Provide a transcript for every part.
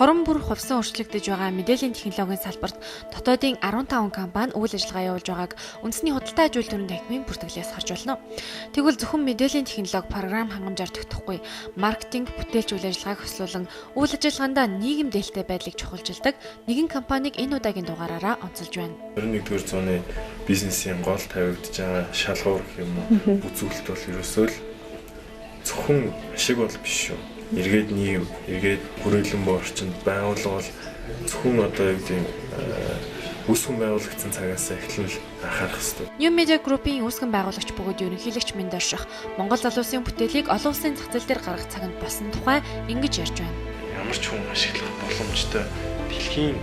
Хорон бүр хувьсан өөрчлөгдөж байгаа мэдээллийн технологийн салбарт дотоодын 15 компани үйл ажиллагаа явуулж байгааг үндэсний худалдаа аж үйлдвэрийн танхимын бүртгэлээс харж байна. Тэгвэл зөвхөн мэдээллийн технологи програм хангамжаар тогтохгүй, маркетинг, бүтээлч үйл ажиллагааг хослуулан үйл ажиллагаандаа нийгэм дээлтэй байдлыг чухалчилдаг нэгэн компаниг энэ удаагийн дугаараараа онцолж байна. 21-р зууны бизнесийн гол тавигдж байгаа шалгуур гэх юм уу, үзүүлэлт бол ерөөсөө л зөвхөн ашиг бол биш шүү. Эргээд нийгэм, эргээд хүрээлэн буй орчинд байгууллага бол зөвхөн одоо юу гэдэг үүсгэн байгуулагдсан цагаас эхлэн л анхаарах хэрэгтэй. New Media Group-ийн үүсгэн байгуулагч бөгөөд ерөнхийлөгч Миндорших Монгол залуусын бүтээлийг олон улсын зах зээл дээр гаргах цаг нь болсон тухай ингэж ярьж байна. Ямар ч хүн ашиглах боломжтой дэлхийн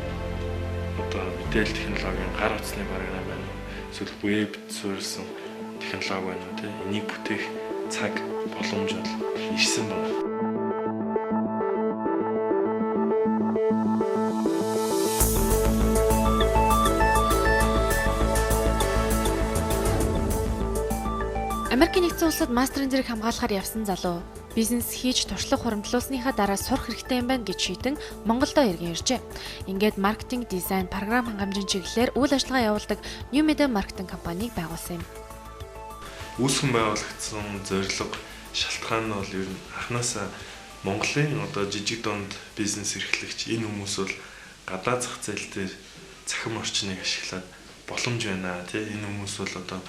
одоо мэдээлэл технологийн гар утасны програм байна уу? Эсвэл веб суурилсан технологи байна уу, те? Энийг бүтээх цаг боломж бол ирсэн байна. Америкийн нэгдсэн улсад мастерын зэрэг хамгаалахаар явсан залуу бизнес хийж туршлага хуримтлуулсныхаа дараа сурах хэрэгтэй юм байна гэж шийдэн Монголдо иргэн иржээ. Ингээд маркетинг, дизайн, програм хангамжийн чиглэлээр үйл ажиллагаа явуулдаг New Media Marketing компанийг байгуулсан юм. Үүсгэн байгуулагдсан зорилго, шалтгаан нь бол ер нь анханасаа Монголын одоо жижиг дунд бизнес эрхлэгч энэ хүмүүс бол гадаад зах зээл дээр цахим орчныг ашиглаад боломж байна тий. Энэ хүмүүс бол одоо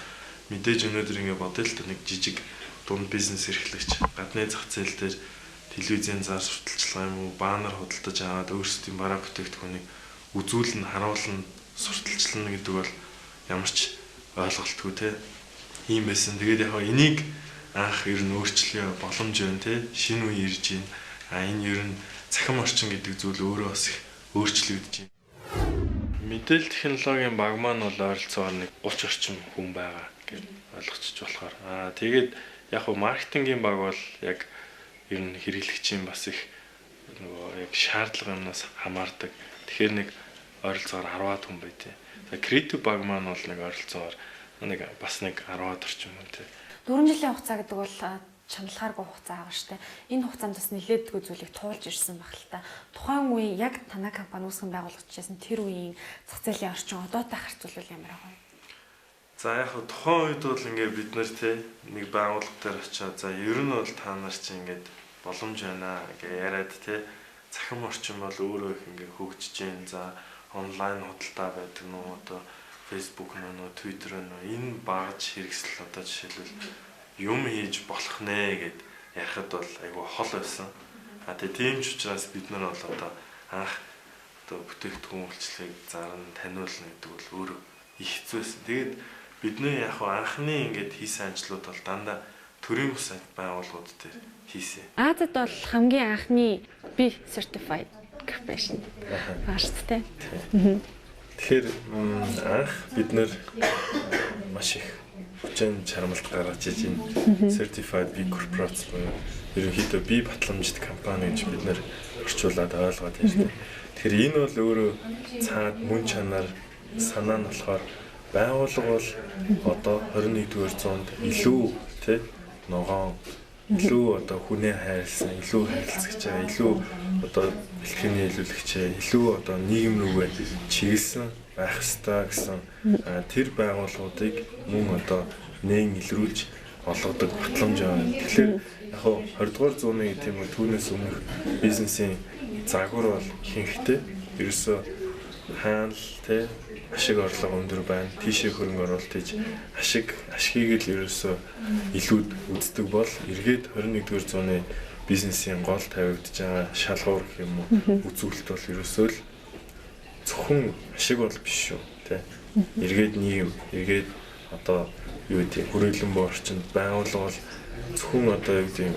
мэдээж өнөөдөр ингэ бодъё л нэг жижиг дунд бизнес эрхлэгч гадны зах зээл дээр телевизийн зар сурталчилгаа юм уу баннер худалдаж аваад өөрсдийн бараа бүтээгдэхүүнийг үзүүлнэ, харуулна, сурталчилна гэдэг бол ямар ч ойлголтгүй те ийм байсан. Тэгээд яг энийг анх ер нь өөрчлөе боломж байна те, шинэ үе ирж байна. А энэ ер нь цахим орчин гэдэг зүйл өөрөө бас их өөрчлөгдөж байна. Мэдээлэл технологийн баг маань бол ойролцоогоор нэг 30 орчим хүн байгаа гэж ойлгочих болохоор. Аа тэгээд яг хөө маркетингийн баг бол яг ер нь хэрэглэгчийн бас их нөгөө яг шаардлага юмнаас хамаардаг. Тэгэхээр нэг ойролцоогоор 10-аад хүн байдیں۔ За креатив баг маань бол нэг ойролцоогоор нэг бас нэг 10-аад орчим хүн тий. 4 жилийн хугацаа гэдэг бол шаналхааргүй хугацаа байгаа штэ. Энэ хугацаанд бас нэлээдгүй зүйлийг туулж ирсэн баг л та. Тухайн үеийн яг танай компани үүсгэн байгуулагдчихсан тэр үеийн зах зээлийн орчин одоотой харьцуулбал ямар байгаа вэ? За яг хөө тухайн үед бол ингээ бид нар те нэг байгууллага дээр очиод за ер нь бол та нар чи ингээд боломж байна гэж яриад те цахим орчин бол өөрөө их ингээ хөгжиж гин. За онлайн худалдаа байдаг нөө одоо Facebook нөө Twitter нөө энэ багж хэрэгсэл одоо жишээлбэл юм хийж болох нэ гэд ярихад бол айгүй хол байсан. А тэгээ тийм ч учраас бид нар бол одоо анх одоо бүтээгдэхүүн үйлчлэгийг зарна, таниулна гэдэг бол өөрөө их хэцүү байсан. Тэгээд бидний яг анхны ингээд хийсэн ажлууд бол дандаа төрийн бус байгууллагууд дээр хийсэн. Азад бол хамгийн анхны B certified corporation байгаа шүү дээ. Тэгэхээр анх бид нэр маш их хүчин чармалт гаргаж иж энэ certified B corporates буюу ерөнхийдөө B батламжит компани гэж бид нэр орчуулад ойлгоод байна шүү дээ. Тэгэхээр энэ бол өөрөө цаад мөн чанар санаа нь болохоор байгууллага бол одоо 21-р зуунд илүү тий ногоон, илүү одоо хүнээ хайрлсан, илүү харилцагч, илүү одоо бэлтгэний нийлүүлэгч, илүү одоо нийгэм рүүгээ чиглэсэн байх ёстой гэсэн тэр байгууллагуудыг мөн одоо нээн илрүүлж олгодог батламж байна. Тэгэхээр яг хөө 20-р зууны тийм үү түүнээс өмнөх бизнесийн загвар бол ихэнхдээ ерөөсөө хаана л тий ашиг орлого өндөр байна. Тийшээ хөрөнгө оруулалт хийж ашигыг л ерөөсөө илүүд үздэг бол эргээд 21-р зууны бизнесийн гол тавигдж байгаа шалгуур гэх юм уу үзүүлэлт бол ерөөсөө л зөвхөн ашиг бол биш шүү тий. Эргээд нийгэм, эргээд одоо юу гэдэг хүрээлэн буй орчинд байгууллага бол зөвхөн одоо юу гэдэг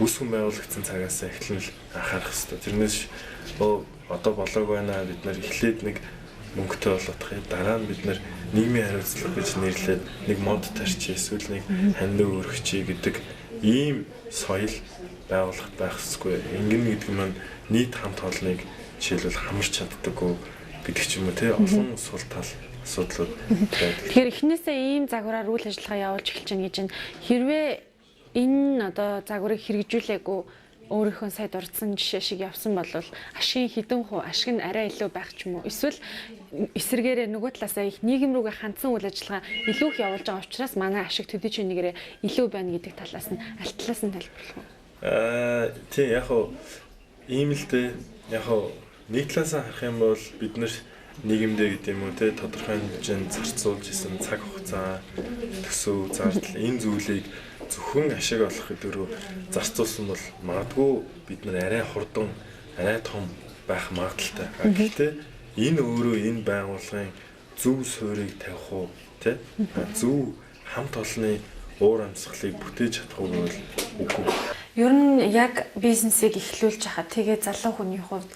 үүсгэн байгуулагдсан цагаас эхлэн л анхаарах хэрэгтэй. Тэрнээс одоо болоог байна бид нар эхлээд нэг мөнгөтэй болоодох юм. Дараа нь бид нийгмийн хариуцлага гэж нэрлээд нэг мод тарчи эсвэл нэг хандив өргөчий гэдэг ийм соёл байгууллагт байх ёсгүй. Ингэн гэдэг нь нийт хамт олныг жишээлбэл хамарч чаддаггүй гэдэг ч юм уу те олон сул тал асуудлууд байдаг. Тэгэхээр эхнээсээ ийм загвараар үйл ажиллагаа явуулж эхэлж байна гэж нь хэрвээ энэ одоо загварыг хэрэгжүүлээгүй Өөрийнхөө сая дурдсан жишээ шиг явсан бол ашигын хэдэн хувь ашиг нь арай илүү байх ч юм уу. Эсвэл эсрэгээрээ нөгөө талаасаа их нийгэм рүүгээ хандсан үйл ажиллагаа илүү их явуулж байгаа учраас манай ашиг төдий ч нэгээрээ илүү байна гэдэг талаас нь аль талаас нь тайлбарлах уу? Тийм яг хуу ийм л дээ. Яг хуу нэг талаасаа харах юм бол бид нар нийгэмдээ гэдэг юм уу те тодорхой хэмжээнд зарцуулж исэн цаг хугацаа, төсөв, зардал энэ зүйлийг зөвхөн ашиг олох гэдэг рүү зарцуулсан бол магадгүй бид нар арай хурдан, арай том байх магадлалтай. Гэхдээ энэ өөрөө энэ байгууллагын зөв суурийг тавих уу те зөв хамт олонны уур амьсгалыг бүтээж чадах уу гэвэл үгүй. Ер нь яг бизнесийг эхлүүлж хахад тэгээ залуу хүний хувьд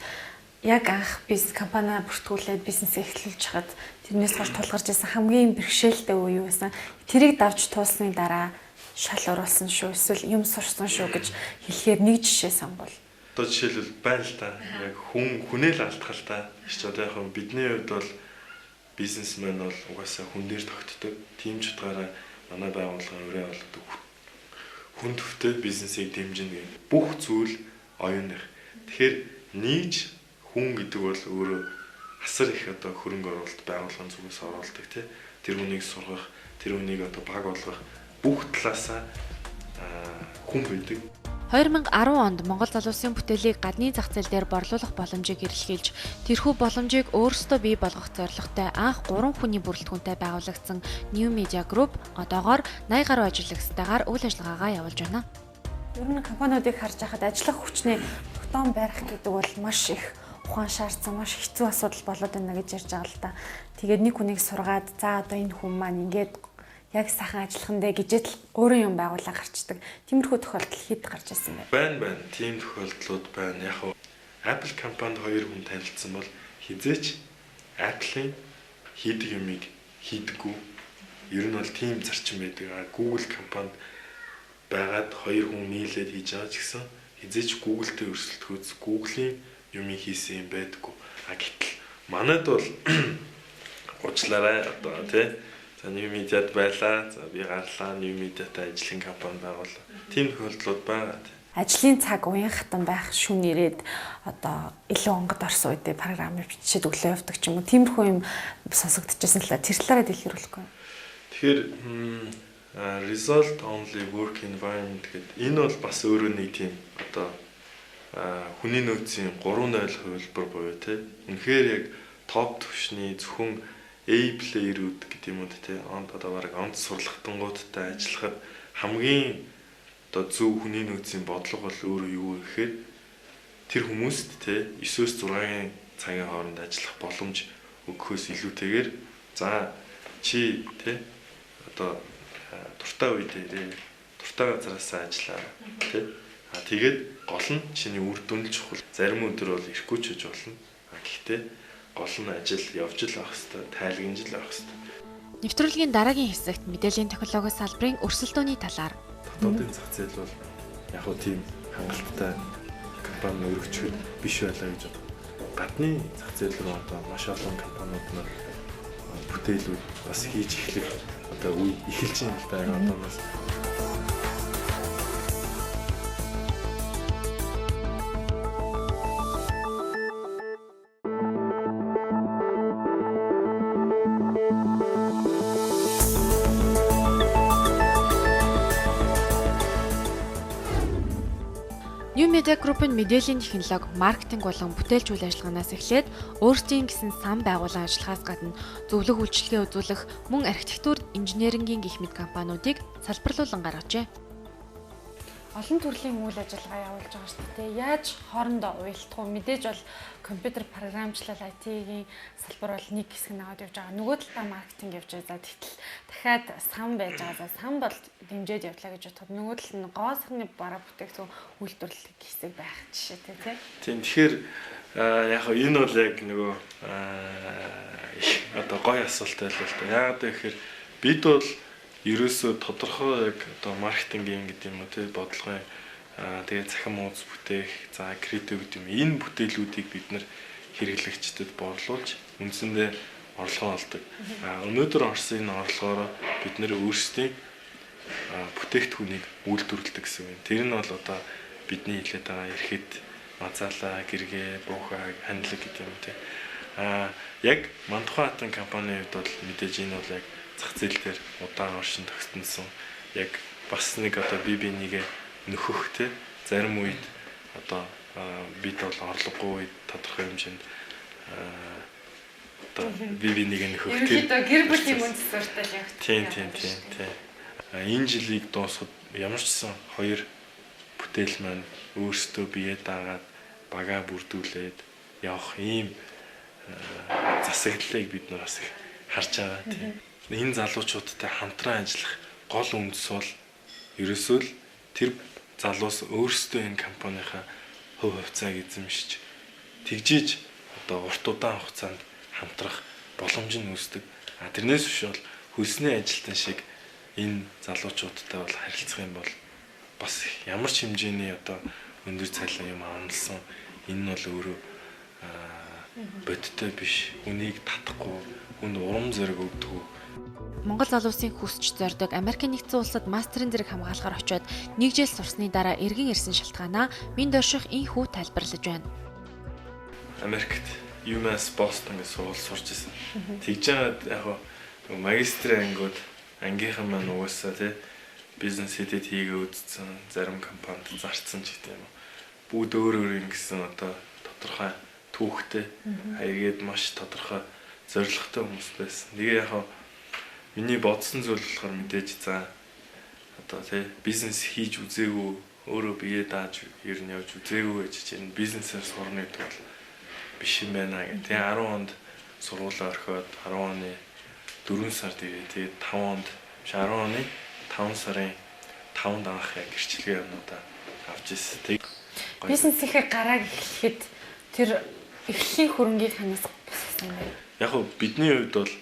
яг анх бизнес компани бүртгүүлээд бизнесээ эхлүүлж хахад тэрнээс хойш тулгарч ирсэн хамгийн бэрхшээлтэй үе юу байсан? Тэрийг давж туулсны дараа шал оруулсан шүү эсвэл юм сурсан шүү гэж хэлэхээр нэг жишээ сонгол. Одоо жишээлбэл байна л та. Яг хүнээ л алдах л та. Чи одоо яг бидний хувьд бол бизнесмен бол угаасаа хүн дээр тогтдог. Тийм ч утгаараа манай байгууллагын өрөө бол одоо хүн төвтэй бизнесийг дэмжинэ гэх бүх зүйл оюуных. Тэгэхээр нийж хүн гэдэг бол өөрөө асар их одоо хөрөнгө оруулалт байгууллагын зүгээс оруулдаг тий. Тэр хүнийг сургах, тэр хүнийг одоо баг болгох бүх талаасаа хүн байдаг. 2010 онд Монгол залуусын бүтээлийг гадны зах зээл дээр борлуулах боломжийг эрэлхийлж, тэрхүү боломжийг өөрсдөө бий болгох зорилготой анх 3 хүний бүрэлдэхүүнтэй байгуулагдсан New Media Group одоогоор 80 гаруй ажиллагчтайгаар үйл ажиллагаагаа явуулж байна. Ер нь компаниудыг харж байхад ажиллах хүчний тогтоон барих гэдэг бол маш их ухаан шаардсан, маш хэцүү асуудал болоод байна гэж ярьж байгаа л та. Тэгээд нэг хүнийг сургаад за одоо энэ хүн маань ингээд яг сайхан ажиллах нь дээ гэжээд л өөрийн юм байгууллага гарчдаг. Тиймэрхүү тохиолдол хэд гарч ирсэн бэ? Байна. Тийм тохиолдлууд байна. Яг нь Apple компанид 2 хүн танилцсан бол хизээч Apple-ийн хийдэг юмыг хийдэггүй. Ер нь бол тийм зарчим байдаг. Google компанид байгаад 2 хүн нийлээд хийж байгаа ч гэсэн хизээч Google-тэй өрсөлдөхөөс Google-ийн юмыг хийсэн юм байдаггүй. Гэтэл манайд бол уучлаарай одоо тий. За New Media-д байлаа. За би гарлаа. New Media-тай ажлын компани байгууллаа. Тийм тохиолдлууд байгаа. Ажлын цаг уян хатан байх шүн ирээд одоо илүү онгод орсон үедээ програмыг бичээд өглөө явдаг ч юм уу. Тиймэрхүү юм сонсогдчихсэн л та. Тэр талаараа дэлгэрүүлэхгүй. Тэгэхээр result only work environment гэдэг энэ бол бас өөрөө нэг тийм одоо хүний нөөцийн 3.0 хувилбар буюу тий. Үнэхээр яг топ түвшний зөвхөн A player-үүд гэдэг юм уу тий. Одоо бараг онц сурлагтангуудтай ажиллахад хамгийн одоо зөв хүний нөөцийн бодлого бол өөрөө юу вэ гэхээр тэр хүмүүст тий 9-6 цагийн хооронд ажиллах боломж өгөхөөс илүүтэйгээр за чи тий одоо дуртай үед ирээ, дуртай газараасаа ажиллаа тий. А тэгээд гол нь чиний үр дүн л чухал. Зарим өдөр бол ирэхгүй ч гэж болно. А гэхдээ гол нь ажил явж л байх хэвээр, тайлгнаж л байх хэвээр. Нэвтрүүлгийн дараагийн хэсэгт мэдээллийн технологи салбарын өрсөлдөөний талаар. Дотоодын зах зээл бол яг хөө тийм хангалттай компани өргөчгөл биш байлаа гэж боддог. Гадны зах зээл рүү одоо маш олон компаниуд нар бүтээлүүд бас хийж эхлэх одоо үе эхэлж байна л да яг одооноос. New Media Group-ын мэдээллийн технологи, маркетинг болон бүтээлч үйл ажиллагаанаас эхлээд өөрсдийн гэсэн сан байгуулан ажиллахаас гадна зөвлөх үйлчилгээ үзүүлэх мөн архитектур, инженерингийн гэх мэт компаниудыг салбарлуулан гаргажээ. Олон төрлийн үйл ажиллагаа явуулж байгаа шүү дээ. Яаж хоорондоо уялдах вэ? Мэдээж бол компьютер програмчлал, IT-ийн салбар бол нэг хэсэг нь аваад явж байгаа. Нөгөө талдаа маркетинг явж байгаа. За тэгтэл дахиад сан байж байгаа. За сан бол дэмжиж явлаа гэж бодоход нөгөө тал нь гоо сайхны бараа бүтээгдэхүүн үйлдвэрлэх хэсэг байх жишээтэй тий. Тийм тэгэхээр яг энэ бол яг нөгөө их одоо гоё асуулт байлаа л да. Яагаад гэхээр бид бол ерөөсөө тодорхой яг одоо маркетингийн гэдэг юм уу тий бодлогын тэгээ цахим хуудас бүтээх, за кредит гэдэг юм энэ бүтээлүүдийг бид нэр хэрэглэгчдэд борлуулж үндсэндээ орлогоо олдог. Өнөөдөр орсон энэ орлогоороо бид нэр өөрсдийн бүтээгдэхүүнийг үйлдвэрлэдэг гэсэн юм. Тэр нь бол одоо Бидний хэлээд байгаа эрхэд мазаалаа, гэргээ, буухай, ханилаг гэдэг юм те. Яг Мандухай хатан компанийн хувьд бол мэдээж энэ бол яг зах зээл дээр удаан оршин тогтносон. Яг бас нэг одоо бие бинийгээ нөхөх те. Зарим үед одоо бид бол орлогогүй үед тодорхой хэмжээнд одоо бие бинийгээ нөхөх те. Ерөнхийдөө гэр бүлийн мөн засвартай л явагдсан. Тийм тийм тийм тийм. Энэ жилийг дуусгад ямар ч сан хоёр бүтээл маань өөрсдөө бие даагаад багаа бүрдүүлээд явах ийм засаглалыг бид нар бас их харж байгаа тийм. Энэ залуучуудтай хамтран ажиллах гол үндэс бол ерөөсөө л тэр залуус өөрсдөө энэ компанийнхаа хувь хувьцааг эзэмшиж тэгжиж одоо урт удаан хугацаанд хамтрах боломж нь үүсдэг. А тэрнээс биш бол хөлсний ажилтан шиг энэ залуучуудтай бол харилцах юм бол бас ямар ч хэмжээний одоо өндөр цалин юм амлсан энэ нь бол өөрөө бодиттой биш. Үнийг татахгүй, хүнд урам зориг өгдөг. Монгол залуусын хүсч зордог Америкийн нэгдсэн улсад мастерын зэрэг хамгаалахаар очиод нэг жил сурсны дараа эргэн ирсэн шалтгаанаа минь дорших энхүү тайлбарлаж байна. Америкт UMass Boston гэж сургууль сурч ирсэн. Тэгж жагаад яг магистрийн ангиуд ангийнхан маань угаасаа тий бизнес хийдэд хийгээ үзсэн, зарим компанид зарцсан ч гэдэг юм. Бүгд өөр өөр ингэсэн одоо тодорхой түүхтэй, эргээд маш тодорхой зорилготой хүмүүс байсан. Тэгээ яг миний бодсон зүйл болохоор мэдээж за одоо тий бизнес хийж үзээгүй, өөрөө бие дааж ер нь явж үзээгүй гэж чинь бизнесээр сурна гэдэг бол биш юм байна гэх. Тэгээ 10 онд сургуулаа орхиод 10 оны 4 сард ирээ. Тэгээд 5 онд 10 оны 5 сарын 5-нд анх яг гэрчлэгээ юмнуудаа авч ирсэн. Тэг бизнесийнхээ гарааг эхлэхэд тэр эхлэлийн хөрөнгийг ханаас босгосон юм байна. Яг нь бидний хувьд бол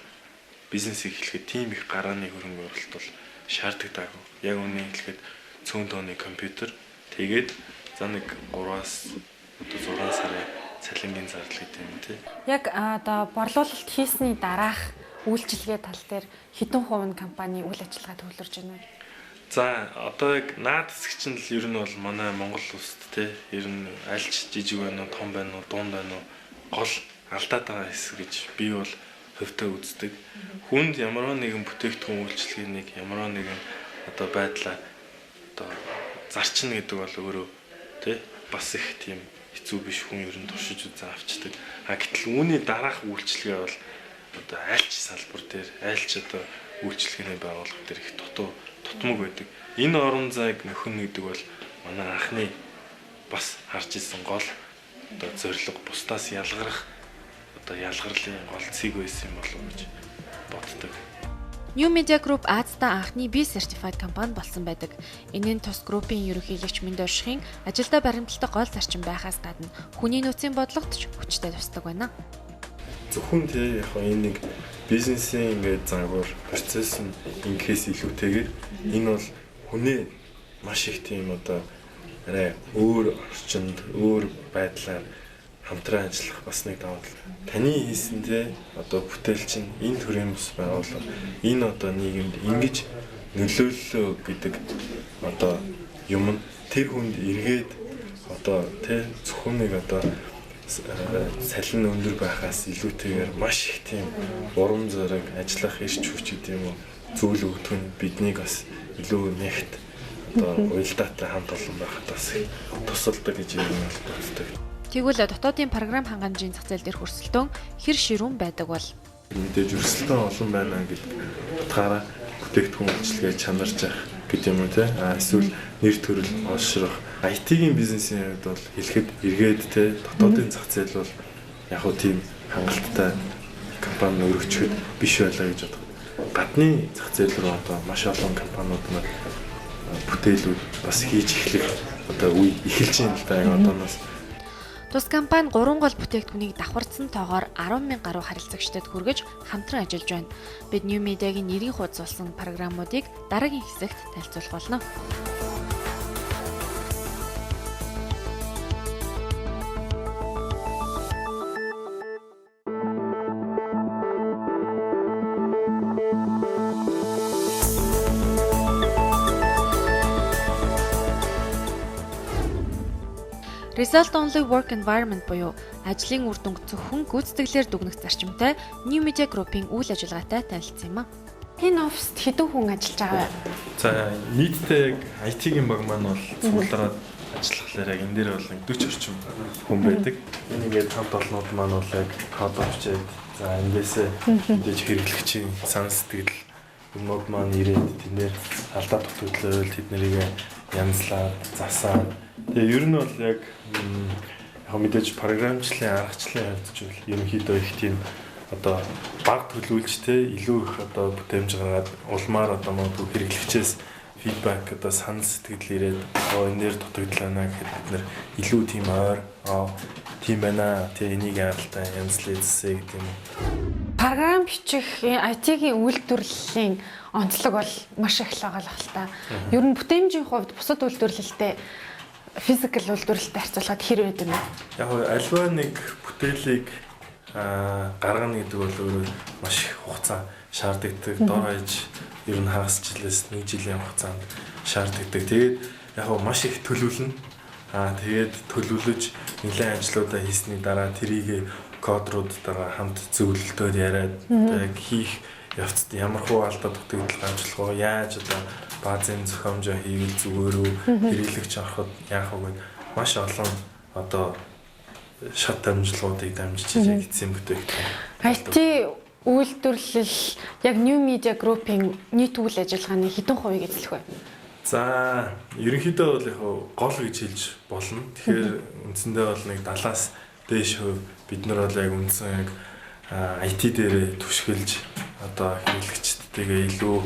бизнесийг эхлэхэд тийм их гарааны хөрөнгө оруулалт бол шаарддаггүй. Яг үнэ хэлэхэд цөөн тооны компьютер тэгээд за нэг 3-аас одоо 6 сарын цалингийн зардал гэдэг юм тий. Яг одоо борлуулалт хийсний дараах үйлчилгээ тал дээр хэдэн хувь нь компани үйл ажиллагаа төвлөрж байна вэ? За одоо яг наад хэсэг чинь л ер нь бол манай Монгол улсад тий ер нь альч жижиг байна уу, том байна уу, дунд байна уу гол алдаад байгаа хэсэг гэж би бол хувьдаа үздэг. Хүнд ямар нэгэн бүтээгдэхүүн үйлчилгээнийг ямар нэгэн одоо байдлаар одоо зарчна гэдэг бол өөрөө тий бас их тийм хэцүү биш, хүн ер нь туршиж үзэн авчдаг. А гэтэл үүний дараах үйлчилгээ бол одоо альч салбар дээр, альч одоо үйлчилгээний байгууллага дээр их дутмаг байдаг. Энэ орон зайг нөхөн гэдэг бол манай анхны бас харж исэн гол одоо зорилго, бусдаас ялгарах одоо ялгарлын гол цэг байсан юм болов уу гэж боддог. New Media Group Азда анхны B Certified компани болсон байдаг. Энэ нь тус группийн ерөнхийлөгч Минд Оршихын ажилдаа баримталтай гол зарчим байхаас гадна хүний нөөцийн бодлогод ч хүчтэй тусдаг байна. Зөвхөн тий яг энэ нэг бизнесийн ингээд загвар процесс нь ингэхээс илүүтэйгээр энэ бол хүнээ маш их тийм одоо арай өөр орчинд, өөр байдлаар хамтран ажиллах бас нэг давуу тал. Таны хийсэн те одоо бүтээл чинь энэ төрлийн бус байгууллага энэ одоо нийгэмд ингэж нөлөөллөө гэдэг одоо юм нь тэр хүнд эргээд одоо те зөвхөн нэг одоо цалин өндөр байхаас илүүтэйгээр маш их тийм урам зориг, ажиллах эрч хүч гэдэг юм уу зүйл өгдөг нь биднийг бас илүү нэгт одоо уялдаатай хамт олон байхад бас тусалдаг гэж юм бол боддог. Тэгвэл дотоодын програм хангамжийн зах зээл дээрх өрсөлдөөн хэр ширүүн байдаг бол? Мэдээж өрсөлдөөн олон байна гэдэг утгаараа бүтээгдэхүүн үйлчилгээ чанарч явах гэдэг юм уу те. А эсвэл нэр төрөл олшрох. IT-ийн бизнесийн хувьд бол хэлэхэд эргээд те дотоодын зах зээл бол яг хөө тийм хангалттай компани өргөчөхөд биш байлаа гэж бодох. Гадны зах зээл рүү одоо маш олон компаниуд маань бүтээлүүд бас хийж эхлэх одоо үе эхэлж байна л да яг одооноос. Тус компани 3 гол бүтээгдэхүүнийг давхарцсан тоогоор 10,000 гаруй харилцагчдад хүргэж хамтран ажиллаж байна. Бид New Media-гийн нэрийн хуудас болсон программуудыг дараагийн хэсэгт танилцуулах болно. Result Only Work Environment буюу ажлын үр дүнг зөвхөн гүйцэтгэлээр дүгнэх зарчимтай New Media Group-ийн үйл ажиллагаатай танилцсан юм а. Энэ оффист хэдэн хүн ажиллаж байгаа вэ? За, нийтдээ яг IT-ийн баг маань бол цуглараад ажиллахлаар яг энэ дээр бол 40 орчим хүн байдаг. Энэ ингээд хамт олнууд маань бол яг код авчиад, за, эндээсээ мэдээж хэрэглэгчийн санал сэтгэл юмнууд маань ирээд, тэднэр алдаа дутагдлал тэд нарыг янзлаад, засаад, тэгээ ер нь бол яг яг мэдээж програмчлалын аргачлалын хувьд ч бол ерөнхийдөө их тийм одоо баг төлөвлөж те илүү их одоо бүтээмж гаргаад, улмаар одоо магадгүй хэрэглэгчээс feedback, одоо санал сэтгэл ирээд, оо, энэ дээр дутагдал байна гэхэд бид нэр илүү тийм ойр, аа, тийм байна тий, энийг яаралтай янзлээ зэсэ гэдэг юм. Програм бичих IT-ийн үйлдвэрлэлийн онцлог бол маш их л байгаа л та. Ер нь бүтээмжийн хувьд бусад үйлдвэрлэлтэй, physical үйлдвэрлэлтэй харьцуулахад хэр байд юм бэ? Яг альва нэг бүтээлийг гаргана гэдэг бол өөрөө маш их хугацаа шаардлагатай. Дор хаяж ер нь хагас жилээс 1 жилийн хугацаанд шаардлагатай. Тэгээд яг маш их төлөвлөнө. Тэгээд төлөвлөж нэлээд ажлуудаа хийсний дараа тэрийг кодеруудтайгаа хамт зөвлөлтөөр яриад, яг хийх явцад ямар хуу алдаа дутагдал гарч болох вэ? Яаж одоо баазын зохиомжоо хийвэл зүгээр үү? Хэрэглэгч ороход яах вэ гэд маш олон одоо шат дамжлагуудыг дамжиж яг эцсийн бүтээгдэхүүн. IT үйлдвэрлэл яг New Media Group-ийн нийт үйл ажиллагааны хэдэн хувийг эзлэх вэ? За, ерөнхийдөө бол яг гол гэж хэлж болно. Тэгэхээр үндсэндээ бол нэг 70-аас дээш хувь бид нар бол яг үндсэн яг IT дээрээ түшгэлж, одоо хэрэглэгчдтэйгээ илүү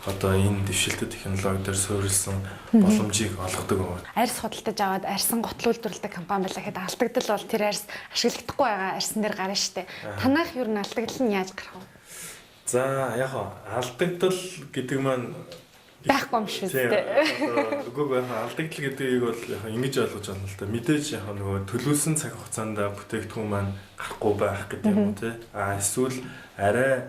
одоо энэ дэвшилтэт технологи дээр суурилсан боломжийг олгодог байна. Арьс худалдаж аваад арьсан гутал үйлдвэрлэдэг компани байлаа гэхэд алдагдал бол тэр арьс ашиглахдаггүй байгаа арьсан дээр гарна штэ. Танайх ер нь алдагдал нь яаж гарах вэ? За, яг алдагдал гэдэг маань байхгүй юм шүү дээ. Үгүй ээ, алдагдал гэдгийг бол яг ингэж ойлгож байна л да. Мэдээж яг нөгөө төлөвлөсөн цаг хугацаанд бүтээгдэхүүн маань гарахгүй байх гэдэг юм уу те. А эсвэл арай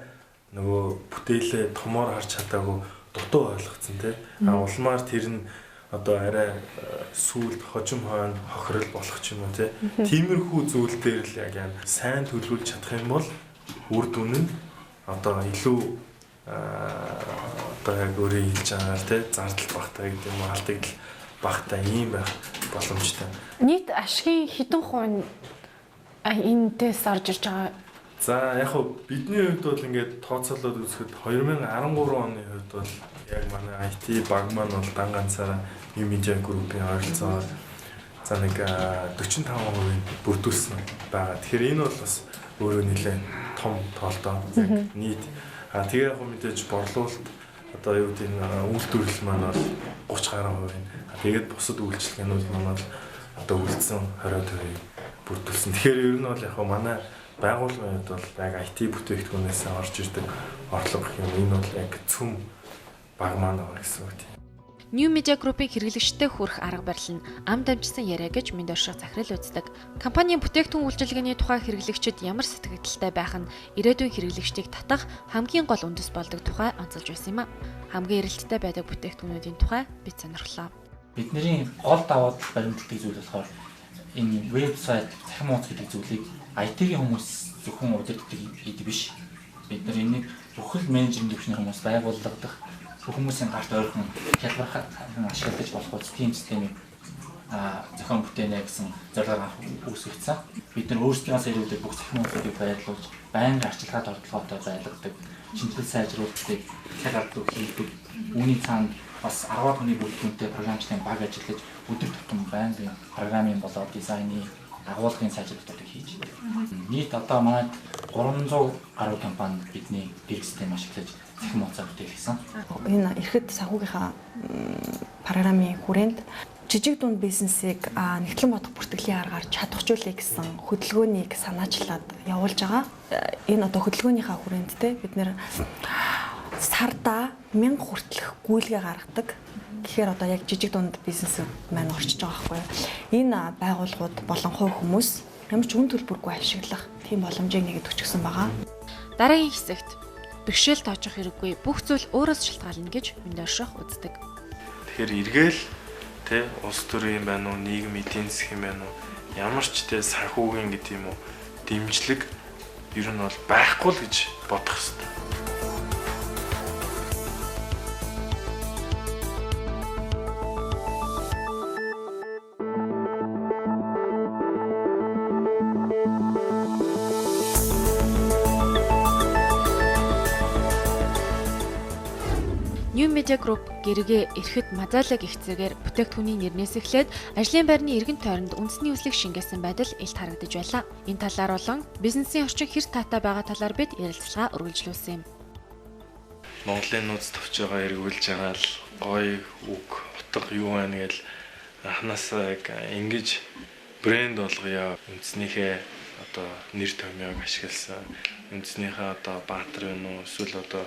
нөгөө бүтээлээ томоор харж чадаагүй, дутуу ойлгоцсон тий. А улмаар тэр нь одоо арай сүүлд хожим хойно хохирол болох ч юм уу тий. Тиймэрхүү зүйл дээр л яг яа сайн төлөвлөж чадах юм бол үр дүн нь одоо илүү одоо яг өөрөө хэлж байгаагаар тий, зардал багтаа гэдэг юм уу, алдагдал багтаа ийм байх боломжтой. Нийт ашигын хэдэн хувь нь энэс орж ирж байгаа? За, яг хөө бидний хувьд бол ингээд тооцоолоод үзэхэд 2013 оны хувьд бол яг манай IT баг маань бол дан ганцаараа New Media Group-ийн ойролцоогоор за нэг 45% бүрдүүлсэн байгаа. Тэгэхээр энэ бол бас өөрөө нэлээд том тоолтоо яг нийт. Тэгээ яг мэдээж борлуулалт, одоо юу гэдэг нь, үйлдвэрлэл маань бол 30 гаруй хувийн. Тэгээд бусад үйлчилгээнүүд маань бол одоо үлдсэн 20%-ийг бүрдүүлсэн. Тэгэхээр ер нь бол яг манай байгууллагын хувьд бол яг IT бүтээгдэхүүнээс орж ирдэг орлого гэх юм, энэ бол яг цөм баг маань байгаа гэсэн үг тийм. New Media Group-ийн хэрэглэгчтэй хүрэх арга барил нь ам дамжсан яриа гэж Мэнд орших захирал үздэг. Компанийн бүтээгдэхүүн үйлчилгээний тухай хэрэглэгчид ямар сэтгэгдэлтэй байх нь ирээдүйн хэрэглэгчдийг татах хамгийн гол үндэс болдог тухай онцолж байсан юм а. Хамгийн эрэлттэй байдаг бүтээгдэхүүнүүдийн тухай бид сонирхлоо. Бидний гол давуу тал баримтлагдаг зүйл болохоор энэ вебсайт, цахим хуудас гэдэг зүйлийг IT-ийн хүмүүс зөвхөн удирддаг гэдэг биш. Бид нар энийг бүхэл менежмент төвшний хүмүүс, байгууллага дахь бүх хүмүүсийн гарт ойрхон, хялбархан ашиглаж болох үз тийм системийг зохион бүтээнэ гэсэн зорилгоор анх үүсгэгдсэн. Бид нар өөрсдийнхөө серверүүдийг бүх цахим хуудасыг байрлуулж, байнгын арчилгаа тогтолгоотой байлгадаг, шинжлэл сайжруулалтыг цаг алдгүй хийдэг. Үүний цаана бас 10 хүний бүрэлдэхүүнтэй програмчлалын баг ажиллаж, өдөр тутам байнгын програмын болоод дизайны, агуулгын сайжруулалтыг хийж байдаг. Нийт одоо манай 300 гаруй компани бидний дэрэг систем ашиглаж цахим хуудасаа бүтээлгэсэн. Энэ эрхэд санхүүгийнхаа програмын хүрээнд жижиг дунд бизнесийг нэгтлэн бодох бүртгэлийн аргаар чадахжуулъя гэсэн хөдөлгөөнийг санаачлаад явуулж байгаа. Энэ одоо хөдөлгөөнийхөө хүрээнд те бид нэр сарда 1000 хүртэлх гүйлгээ гаргадаг. Тэгэхээр одоо яг жижиг дунд бизнесүүд маань орчиж байгаа байхгүй юу. Энэ байгууллагууд болон хувь хүмүүс ямар ч үн төлбөргүй ашиглах тийм боломжийг нэгэд өчгсөн байгаа. Дараагийн хэсэгт бэрхшээл тоожих хэрэггүй, бүх зүйл өөрөөс шалтгаална гэж Мэнд орших үздэг. Тэгэхээр эргээл тэ улс төрийн юм байна уу, нийгэм эдийн засгийн юм байна уу, ямар ч тэ санхүүгийн гэдэг юм уу дэмжлэг ер нь бол байхгүй л гэж бодох хэрэгтэй. New Media Group гэргээ эрэхэд мазайлаг их зэрэгээр бүтээгдэхүүний нэрнээс эхлээд ажлын байрны эргэн тойронд үндэсний үслэг шингээсэн байдал илт харагдаж байлаа. Энэ талаар болон бизнесийн орчин хэр таатай байгаа талаар бид ярилцлага үргэлжлүүлсэн юм. Монголын нууц товч байгаа эргүүлж байгаа л гоё үг утга юу байна гэж анханасаа яг ингэж брэнд болгоё. Үндснийхээ одоо нэр томьёог ашигласан, үндснийхээ одоо баатар байна уу, эсвэл одоо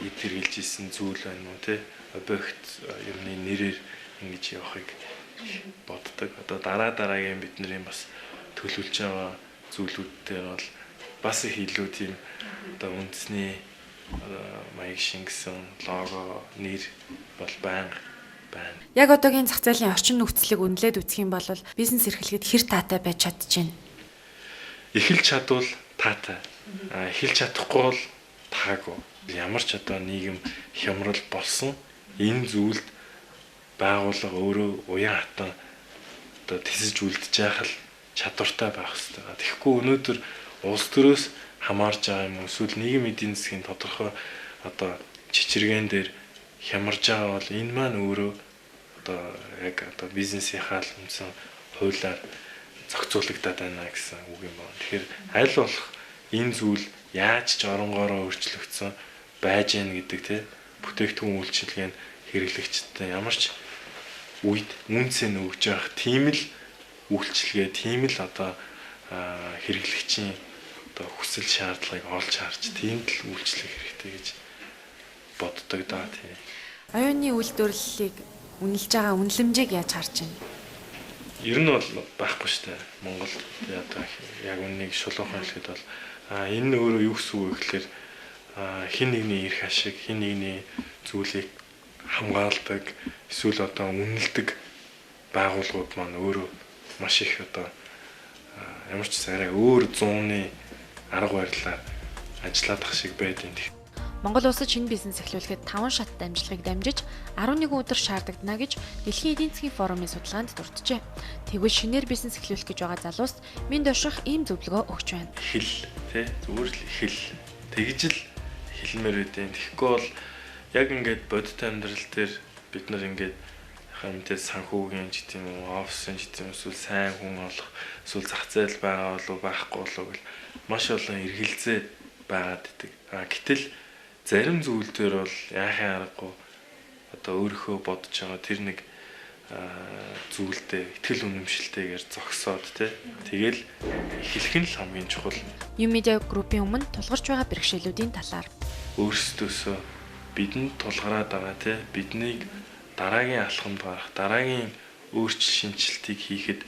эд хэрглэж исэн зүйл байна уу, тэ объект юмны нэрээр ингэж явахыг боддог. Одоо дараа дараагийн бидний бас төлөвлөж байгаа зүйлүүд дээр бол бас их илүү тийм одоо үндэсний маяг шингэсэн лого, нэр бол байнга байна. Яг одоогийн зах зээлийн орчин нөхцөлийг үнэлээд үзэх юм бол бизнес эрхлэхэд хэр таатай байж чадчихэв? Эхэлж чадвал таатай. Эхэлж чадахгүй бол таагүй. Ямар ч одоо нийгэм хямрал болсон энэ зүйлд байгууллага өөрөө уян хатан одоо тисэж үлдэж яах л чадвартай байх хэрэгтэй. Тэгэхгүй өнөөдөр улс төрөөс хамаарж байгаа юм эсвэл нийгэм эдийн засгийн тодорхой одоо чичиргээн дээр хямарж байгаа бол энэ маань өөрөө одоо яг одоо бизнесийнхаа л үндсэн хуулиар зохицуулагдаад байна гэсэн үг юм байна. Тэгэхээр аль болох энэ зүйл яаж ч оронгоороо өөрчлөгдсөн байж гэн гэдэг те бүтээгдэхүүн үйлчилгээнд хэрэглэгчдэд ямар ч үед үнцэн өгж явах тийм л үйлчилгээ, тийм л одоо хэрэглэгчийн одоо хүсэл шаардлагыг олж харж тийм л үйлчлэх хэрэгтэй гэж боддог даа тийм. Оюуны үйлдвэрлэлийг үнэлж байгаа үнэлэмжийг яаж харж байна? Ер нь бол байхгүй шүү дээ. Монголд одоо яг үннийг шулуухан хэлэхэд бол энэ нь өөрөө юу гэсэн үг вэ гэхээр хэн нэгний эрх ашиг, хэн нэгний зүйлийг хамгаалдаг, эсвэл одоо үнэлдэг байгууллагууд маань өөрөө маш их одоо ямар ч царай өөр зууны арга барилаар ажиллаад ах шиг байдаг. Монгол улсад шинэ бизнес эхлүүлэхэд 5 шат дамжлагыг дамжиж 11 өдөр шаардагдана гэж Дэлхийн эдийн засгийн форумын судалгаанд дурджээ. Тэгвэл шинээр бизнес эхлүүлэх гэж байгаа залуус минь доших ийм зөвлөгөө өгч байна. Эхэл тий зүгээр л эхэл. Тэгж л эхэлмээр байдیں۔ Тэгэхгүй бол яг ингээд бодит амьдрал дээр бид нар ингээд мэдээ санхүүгийн ч гэдэм үү, офисын ч гэдэм эсвэл сайн хүн олох, эсвэл зах зээл байгаа болов байхгүй болов гэл маш олон эргэлзээ байгаад идэг. Гэтэл зарим зүйл дээр бол яахын аргагүй одоо өөрийнхөө бодож байгаа тэр нэг зүйлдээ итгэл үнэмшилтэйгээр зогсоод тий тэгэл эхлэх нь л хамгийн чухал. New Media Group-ийн өмнө тулгарч байгаа бэрхшээлүүдийн талаар өөрсдөөсөө бидэнд тулгараад байгаа тий биднийг дараагийн алхамд гарах, дараагийн өөрчлөлт шинэчлэлтийг хийхэд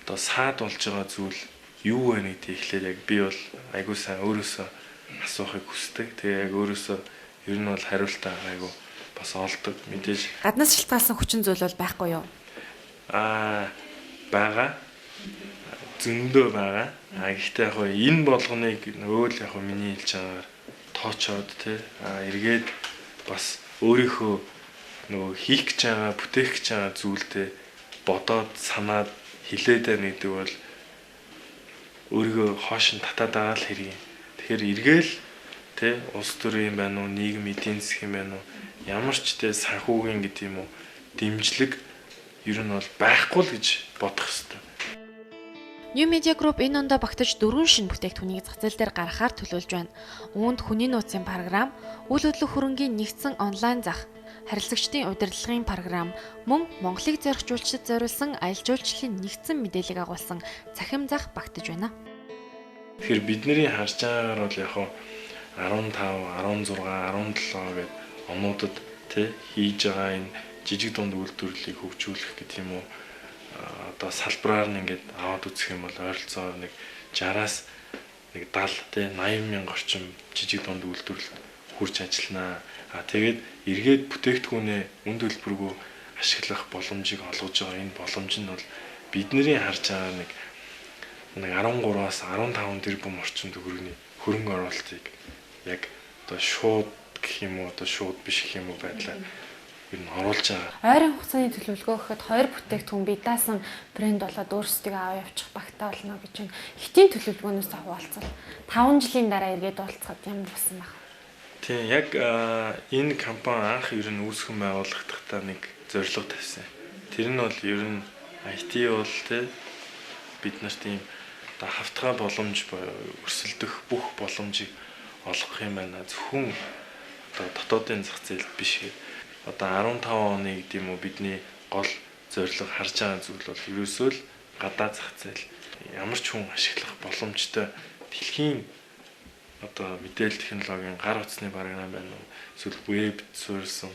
одоо саад болж байгаа зүйл юу вэ гэдгийг эхлээд яг би бол айгуу сайн өөрөөсөө асуухыг хүсдэг. Тэгээ яг өөрөөсөө ер нь бол хариултаа айгуу бас олдог. Мэдээж гаднаас шалтгаалсан хүчин зүйл бол байхгүй юу? Байгаа. Зөндөө байгаа. Гэхдээ яг энэ болгоныг нөгөө л яг миний хэлж байгаагаар тоочоод тий эргээд бас өөрийнхөө нөгөө хийх гэж байгаа, бүтээх гэж байгаа зүйлдээ бодоод санаад хилээд байна гэдэг бол өөрийгөө хоош нь татаад байгаа л хэрэг юм. Тэгэхээр эргээл тэ улс төрийн юм байна уу, нийгэм эдийн засгийн юм байна уу, ямар ч тэ санхүүгийн гэдэг юм уу дэмжлэг ер нь бол байхгүй л гэж бодох хэрэгтэй. New Media Group энэ ондоо багтаж 4 шинэ бүтээгдэхүүнийг зах зээл дээр гаргахаар төлөвлөж байна. Үүнд хүний нууцын програм, үйл хөдлөх хөрөнгийн нэгдсэн онлайн зах, харилцагчдын удирдлагын програм, мөн Монголыг зорих жуулчдад зориулсан аялал жуулчлалын нэгдсэн мэдээллийг агуулсан цахим зах багтаж байна. Тэгэхээр бидний харж байгаагаар бол яг 15, 16, 17 гээд онуудад тий хийж байгаа энэ жижиг дунд үйлдвэрлэлийг хөгжүүлэх гэх юм уу одоо салбараар нь ингээд аваад үзэх юм бол ойролцоогоор нэг 60-аас нэг 70 тий 80 мянга орчим жижиг дунд үйлдвэрлэлд хүрч ажилланаа. Тэгээд эргээд бүтээгдэхүүнээ үн төлбөргүй ашиглах боломжийг олгож байгаа энэ боломж нь бол бидний харж байгаа нэг 13-аас 15 тэрбум орчим төгрөгийн хөрөнгө оруулалтыг яг одоо шууд гэх юм уу, одоо шууд биш гэх юм уу байдлаар ер нь оруулж байгаа. Ойрын хугацааны төлөвлөгөө гэхэд хоёр бүтээгдэхүүн бие даасан брэнд болоод өөрсдийгөө аваа явуучих багтаа болно гэж байна. Хэтийн төлөвлөгөөнөөс хуваалцвал 5 жилийн дараа эргээд уулзахад ямар болсон байх вэ? Тийм, яг энэ компани анх ер нь үүсгэн байгуулагдахдаа нэг зорилго тавьсан. Тэр нь бол ер нь IT бол те бид нарт ийм одоо хавтгай боломж буюу өрсөлдөх бүх боломжийг олгох юм байна. Зөвхөн одоо дотоодын зах зээлд биш гэдэг. Одоо 15 оны гэдэг юм уу бидний гол зорилго харж байгаа зүйл бол ерөөсөө л гадаа зах зээл ямар ч хүн ашиглах боломжтой дэлхийн одоо мэдээлэл технологийн гар утасны програм байна уу, эсвэл веб суурилсан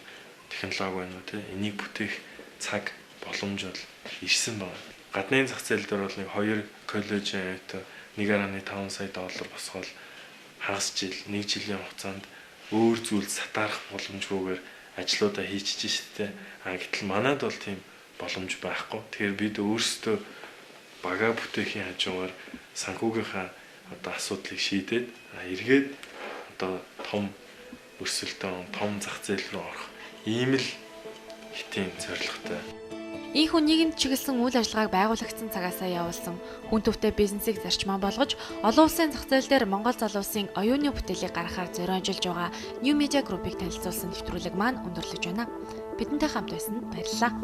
технологи байна уу, те энийг бүтээх цаг боломж бол ирсэн байна. Гадны зах зээл дээр бол нэг 2 коллежийн аюутай 1.5 сая доллар босгоол хагас жил, нэг жилийн хугацаанд өөр зүйл сатаарах боломжгүйгээр ажлуудаа хийчихэж шүү дээ. А гэтэл манад бол тийм боломж байхгүй. Тэгэхээр бид өөрсдөө багаа бүтээхийн хажуугаар санхүүгийнхаа одоо асуудлыг шийдээд эргээд одоо том өрсөлдөөн, том зах зээл рүү орох ийм л хэтийн зорилготой. Ийхүү нийгэмд чиглэсэн үйл ажиллагааг байгуулагдсан цагаасаа явуулсан хүн төвтэй бизнесийг зарчмаа болгож олон улсын зах зээл дээр Монгол залуусын оюуны бүтээлийг гаргахаар зориулж байгаа New Media Group-ыг танилцуулсан нэвтрүүлэг маань өндөрлөж байна. Бидэнтэй хамт байсан баярлалаа.